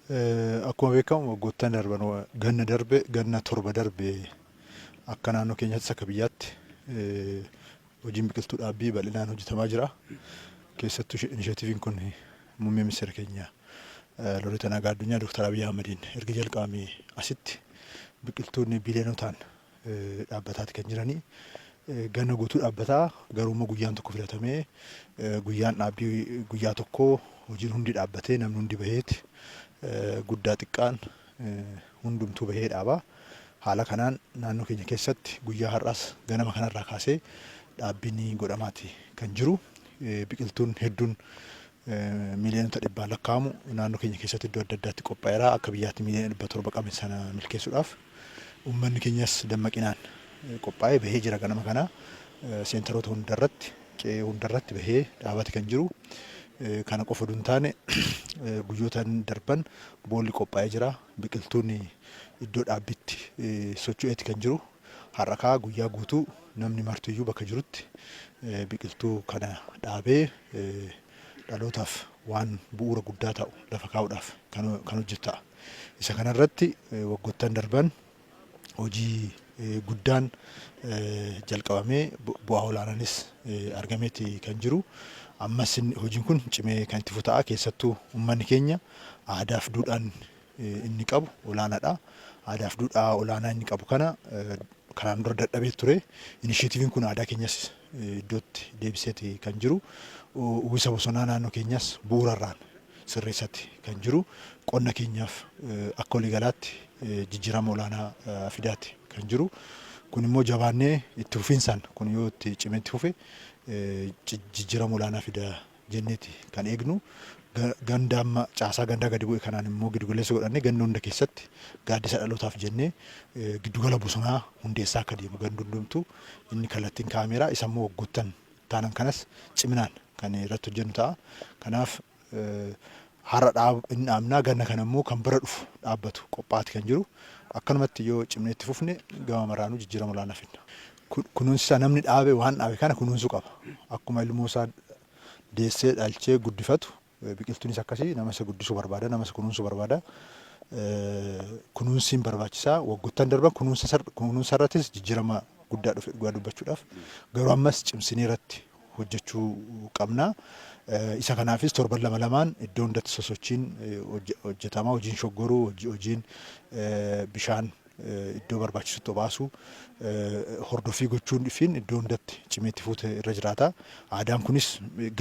Akkuma beekamu waggoottan darban, ganna darbe, ganna 7 darbe, akka naannoo keenyaattis akka biyyaatti hojiin biqiltuu dhaabbii bal'inaan hojjetamaa jira. Keessattuu inisheetiiviin kun muummee ministeera keenya Loreeta Nagaa Addunyaa Dr. Abiy Ahmediin erga jalqabamee asitti biqiltuun biiliyonotaan dhaabbataati kan jiranii. Ganna guutuu dhaabbataa, garuu immoo guyyaan tokko filatamee, guyyaan dhaabbii guyyaa tokko hojiin hundi dhaabbatee, namni hundi baheeti, guddaa xiqqaan hundumtuu bahee dhaaba. Haala kanaan naannoo keenya keessatti guyyaa har'aas ganama kanarraa kaasee dhaabbiin godhamaati kan jiru. Biqiltuun hedduun miiliyoonota dhibbaan lakkaa'amu naannoo keenya keessatti iddoo adda addaatti qophaa'eera. Akka biyyaatti miiliyoona 700 qabne sana milkeessuudhaaf uummanni keenyas dammaqinaan qophaa'ee bahee jira ganama kana. Seentaroota hundarratti, qe'ee hundarratti bahee dhaabate kan jiru. Kana qofa oduu hin taane, guyyoota darban boolli qophaa'ee jira. Biqiltuun iddoo dhaabbitti socho'eeti kan jiru. Har'a kaa guyyaa guutuu namni martuyyuu bakka jirutti biqiltuu kana dhaabee dhalootaaf waan bu'uura guddaa ta'u lafa kaa'uudhaaf kan hojjetu ta'a. Isa kanarratti waggoottan darban hojii guddaan jalqabamee bu'aa olaanaanis argameeti kan jiru. Ammas hojiin kun cimee kan itti fufu ta'a. Keessattuu uummanni keenya aadaaf duudhaan inni qabu olaanaadha. Aadaaf duudhaa olaanaa inni qabu kana kanaan dura dadhabee ture. Inisheetiiviin kun aadaa keenyas iddootti deebiseeti kan jiru. Uwwisa bosonaa naannoo keenyas bu'uurarraan sirreessatti kan jiru. Qonna keenyaaf akka waliigalaatti jijjiirama olaanaa fidaati kan jiru. Kun immoo jabaannee itti fufiinsaan kun yoo itti cimee itti fufe jijjiirama olaanaa fida jenneeti kan eegnu. Ganda amma caasaa gandaa gadi bu'e kanaan immoo giddugaleessa godhannee ganda hunda keessatti gaaddisa dhalootaaf jennee giddugala bosonaa hundeessaa akka deemu gandi hundumtuu inni kallattiin kaa'ameera. Isa immoo waggoottan taanan kanas ciminaan kan irratti hojjennu ta'a. Kanaaf har'a inni dhaabnaa, ganna kana immoo kan bara dhufu dhaabbatu qophaa'aati kan jiru. Akkanumatti yoo cimnee itti fufne gama maraanuu jijjiirama olaanaa fidna. Kunuunsi isaa, namni dhaabe waan dhaabe kana kunuunsuu qaba. Akkuma ilmoo isaa deessee dhalchee guddifatu, biqiltuunis akkasii nama isa guddisuu barbaada, nama isa kunuunsuu barbaada. Kunuunsiin barbaachisaa. Waggoottan darban kunuunsa irrattis jijjiirama guddaa dhufe dhugaa dubbachuudhaaf. Garuu ammas cimsinee irratti hojjechuu qabna. Isa kanaafis torban lama lamaan iddoo hundatti sosochiin hojjetama. Hojiin shoggoruu, hojiin bishaan iddoo barbaachisutti obaasu, hordoffii gochuun fiin iddoo hundatti cimee itti fuute irra jiraata. Aadaan kunis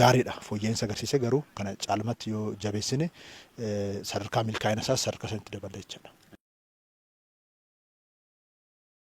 gaariidha. Fooyya'insa agarsiise, garuu kana caalmatti yoo jabeessine sadarkaa milkaa'ina isaas sadarkaa sanitti dabala jechaadha.